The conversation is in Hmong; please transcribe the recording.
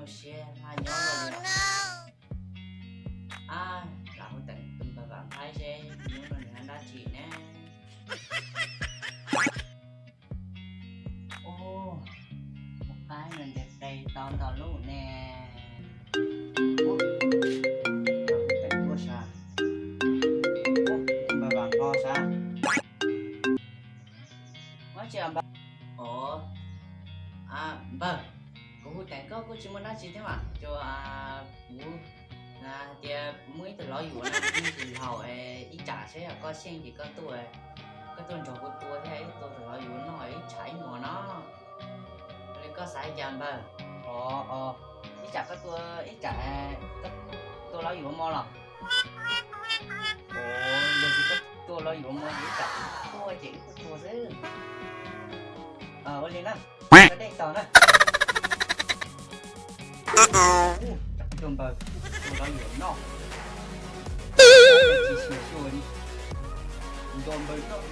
Siab hla nyob no li. Ab, lam hu Teem tus npawg Vam Nqaib seb hnub no nws hais dab tsi ne. Ub, tus qaib no ntiav qe tau ntau lub ne. Ub, tus Teem tuaj sav. Ub, tus npawg Vam Nqaib sav. Ua tsi os npawg? Os, npawg, kuv hu Teem koj kuj tsis muaj dab tsi thiab mas, tsuas kuv hais tias kuv muaj ib tug lov yuav no, kuv yeej tsis laus, ib tsam saib yog koj xyeej ces koj tuaj, koj tuaj nrog kuv tua thiab ib tua tus lov yuav noj ib tsam ib hmos no. Ua li koj xav li cas npawg? Os, os, ib tsam koj tua, ib tsam koj tua lov yuav mog los? Os, yog tias koj tua lov yuav mog ces ib tsam kuv tuaj ces wb tuaj tua xwb. Ua li na, koj dej tos na. Ub, tsam tus npawg tua lov yuav noj, tsis xyuas xyuas li, nco npawg noj.